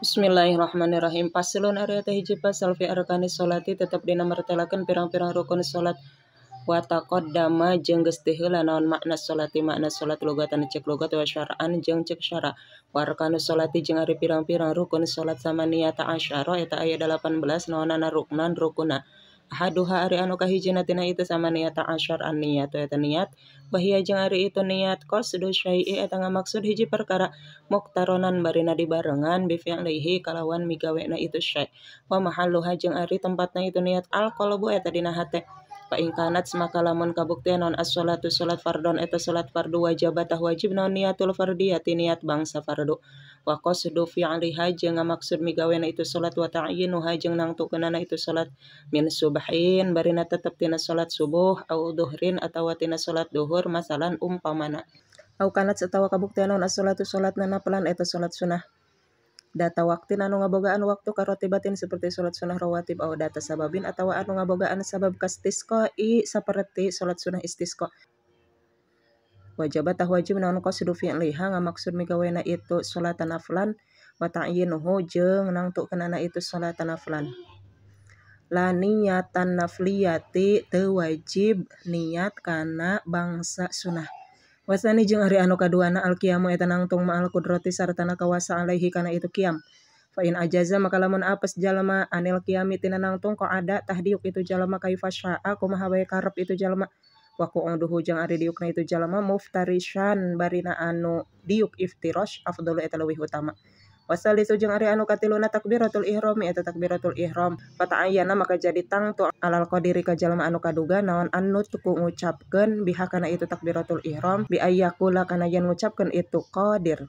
Bismillahirrahmanirrahim. Paslon ari eta hiji pasal fi arkani sholati tetep dina martelakeun pirang-pirang rukun salat. Wa taqaddama jeung geus diheula naon makna sholati makna salat lugatan cek lugat wa syar'an jeung cek syara. Wa arkanu sholati jeung ari pirang-pirang rukun salat samaniyata asyara eta aya 18 naonana ruknan rukuna. Ahaduha ari anu kahijina tina itu samaniyata asyar an niat eta niat bahia jeung ari itu niat qasdu syai'i eta ngamaksud hiji perkara muktaronan barina dibarengan bi fi'lihi kalawan migawena itu syai' wa mahalluha jeung ari tempatna itu niat al qalbu eta dina hate. Fa in kanat maka lamun kabuktian naon as-sholatu salat fardhon eta salat fardu wajibatah wajib naon niatul fardiyati niat bangsa fardu wa qasdu fi'liha jeung ngamaksud migawena itu salat wa ta'yinuha jeung nangtukeunana itu salat min subhin barina tetep tina salat subuh au duhrin atawa tina salat duhur masalan umpamana au kanat atawa kabuktian naon as-sholatu salatna napelan eta salat sunah data waktin anu ngabogaan waktu karotibatin seperti salat sunah rawatib au data sababin atawa anu ngabogaan sabab kastisqai saperti salat sunah istisqa. Wajibatah wajib naon qasdu fi'liha ngamaksud migawena itu salat naflan wa ta'yinuhu jeung nangtukeunana itu salat naflan. La niyatan nafliyati teu wajib niat kana bangsa sunah. Wasani jeung ari anu kaduana al-qiyamu eta nangtung ma'al qudrati sartana kawasa alaihi kana itu qiyam. Fa in ajaza maka lamun apes jalma anil qiyami tina nangtung qa'ada tah diuk itu jalma kaifa sya'a kumaha bae karep itu jalma. Wa qu'uduhu jeung ari diukna itu jalma muftarishan barina anu diuk iftirash afdalu eta leuwih utama. Wasalisu jeung ari anu katiluna takbiratul ihram eta takbiratul ihram. Fata'ayyana maka jadi tangtu alal qadiri ka jalma anu kaduga naon annut ku ngucapkeun biha kana itu takbiratul ihram bi ayyakula kana yen ngucapkeun itu qadir.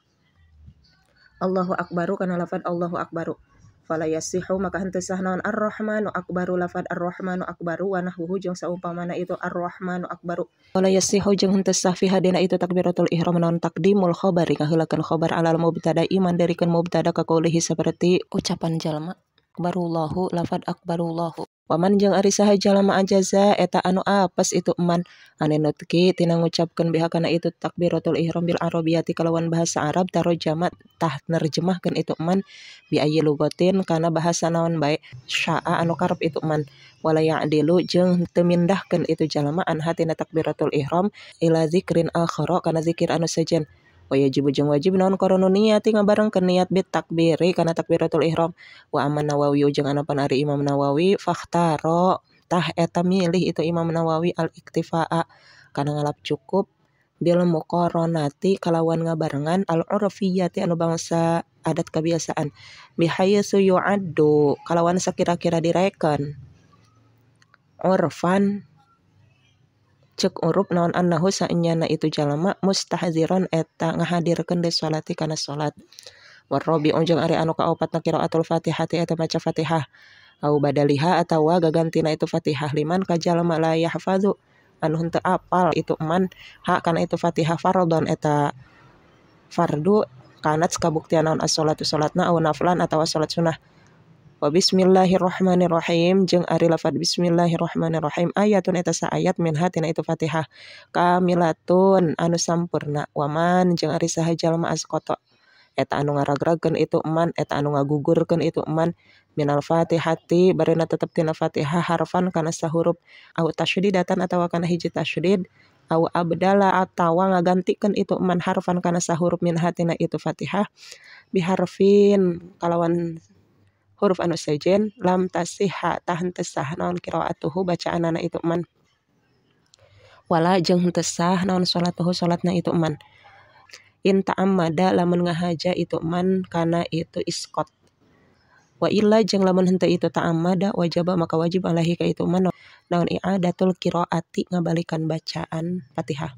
Allahu akbaru kana lafad Allahu akbaru. Fala yasihu maka henteu sah naon ar-rahmanu akbaru lafad ar-rahmanu akbaru wa nahwuhu jeung saumpamana itu ar-rahmanu akbaru. Fala yasihu jeung henteu sah fi hadina itu takbiratul ihram naon taqdimul khabari ngaheulakeun khabar alal mubtada iman darikeun mubtada ka qaulihi saperti ucapan jalma akbarullahu lafad akbarullahu. Waman jeung ari saha jalma ajaza eta anu apes itu eman ane nutki tina ngucapkeun biha kana itu takbiratul ihram bil arabiyati kalawan bahasa Arab tarjama tah nerjemahkeun itu eman bi ayyi lugatin kana bahasa naon bae syaa anu karep itu eman wala ya'dilu jeung teu mindahkeun itu jalma an hatina takbiratul ihram ila zikrin akhara kana zikir anu sejen. Wa yajibu jeung wajib naon qaranu niyati ngabarengkeun niat bit takbiri kana takbiratul ihram. Wa amman Nawawi jeung anapan ari Imam Nawawi fakhtaro tah eta milih itu Imam Nawawi al iktifaa kana ngalap cukup bil muqaranati kalawan ngabarengan al urfiyati anu bangsa adat kebiasaan bihaysu yu'addu kalawan sakira-kira direken urfan cek urup naon annahu saenyana itu jalma mustahziron eta ngahadirkeun di salati kana salat. Warabi'u jeung ari anu kaopatna qiraatul Fatihati eta maca Fatihah au badaliha atawa gagantina itu Fatihah liman ka jalma la yahfazu anu henteu apal itu man ha kana itu Fatihah fardhon eta fardu kanat kabuktian naon as-sholatu salatna au naflan atawa salat sunah. Wa bismillahirrahmanirrahim jeung ari lafad bismillahirrahmanirrahim ayatun eta saayat min hatina itu Fatihah kamilatun anu sampurna. Waman jeung ari saha jalma asqata eta anu ngaragragkeun itu man eta anu ngagugurkeun itu man minal Fatihati barina tetep tina Fatihah harfan kana sahurup au tasydidatan atawa kana hiji tasydid au abdala atawa ngagantikeun itu man harfan kana sahurup min hatina itu Fatihah biharfin kalawan huruf anu sejen lam tasihha tah henteu sah naon qiraatuhu bacaanana itu man wala jeung henteu sah naon salatuhu salatna itu man in ta'ammada lamun ngahaja itu man kana itu isqat wa illa jeung lamun henteu itu ta'ammada wajaba maka wajib alaihi ka itu man naon i'adatul qiraati ngabalikan bacaan Fatihah.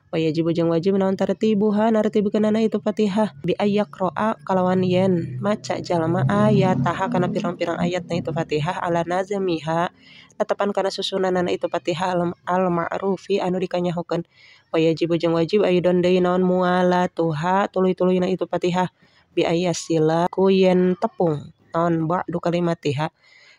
Wa yajibu jeung wajib naon tartibuha nartibkeunana itu Fatihah bi ayyaqra'a kalawan yen maca jalma ayataha kana pirang-pirang ayatna itu Fatihah ala nazmiha tetepan kana susunanana itu Fatihah al ma'rufi anu dikanyahokeun. Wa yajibu jeung wajib aidon deui naon mualatuha tuluy-tuluyna itu Fatihah bi ayyasila ku yen tepung naon ba'du kalimatiha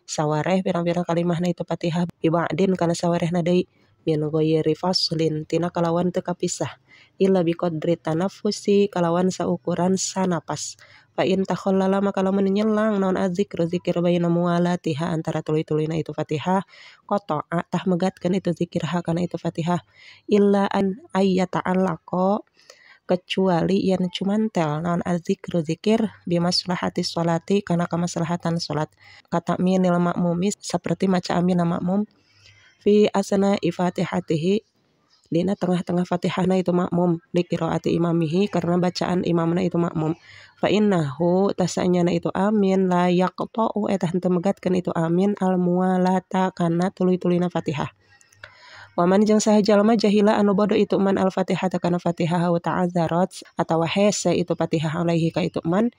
sawareh pirang-pirang kalimahna itu Fatihah bi ba'din kana sawarehna deui min ghairi faslin tina kalawan teu kapisah illa biqadri tanaffusi kalawan saukuran sanapas. Fa in takhallala maka lamun nyelang naon azzikru zikir baina muwalatiha antara tuluy-tuluyna itu Fatihah qata'a tah megatkeun itu zikir ha kana itu Fatihah illa an ayyata'allaqa kecuali yen cumantel naon azzikru zikir bimaslahati sholati kana kamaslahatan salat kata minil makmumi seperti maca amin makmum fi asna fatihatihi dina tengah-tengah Fatihahna itu makmum li qiraati imamihi karena bacaan imamna itu makmum fa innahu tasanyana itu amin la yaqta'u eta henteu megatkeun itu amin al muwalata kana tuluy-tuluyna Fatihah. Waman jeung saha jalma jahila anu bodoh itu man al Fatihah kana Fatihah wa ta'azzarat atawa hese itu Fatihah alaihi ka itu man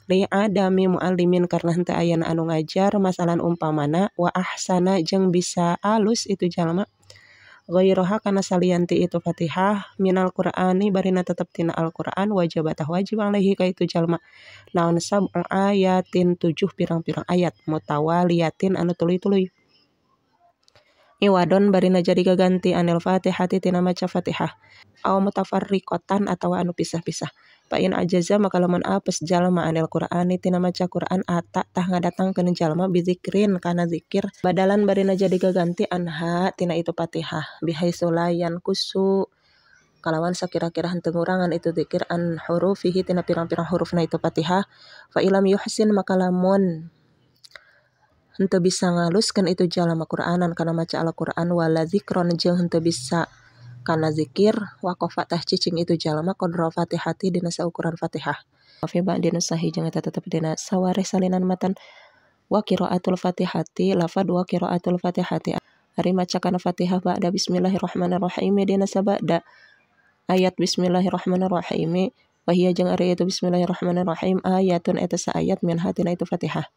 li adami muallimin karena henteu ayana anu ngajar masalan umpamana wa ahsana jeung bisa alus itu jalma ghairaha kana salianti itu Fatihah minal Qur'ani barina tetep tina Al-Qur'an wajibatah wajib alaihi ka itu jalma naon sab'u ayatin 7 pirang-pirang ayat mutawaliyatin anu tuluy-tuluy iwadon barina jadi gaganti anil Fatihati tina maca Fatihah aw mutafarriqatan atawa anu pisah-pisah fa in ajaza maka lamun apes jalma anil Qur'ani tina maca Qur'an ata tah ngadatangkeun jalma bizikrin kana zikir badalan barina jadi gaganti anha tina itu Fatihah bihaitsu la yankusu kalawan sakira-kira henteu ngurangan itu zikir an hurufihi tina pirang-pirang hurufna itu Fatihah fa ilam yuhsin maka lamun henteu bisa ngaluskeun itu jalma Qur'anan kana maca Al-Qur'an wala zikron jeung henteu bisa kana zikir waqafa tah cicing itu jalma qadra Fatihati dina saukuran Fatihah fi ba'di nusahi jeung eta tetep dina sawareh salinan matan wa qiraatul Fatihati lafad wa qiraatul Fatihati ari maca kana Fatihah ba'da bismillahirrahmanirrahim dina sabada ayat bismillahirrahmanirrahim wa hiya jeung ari itu bismillahirrahmanirrahim ayatun eta saayat min hatina itu Fatihah.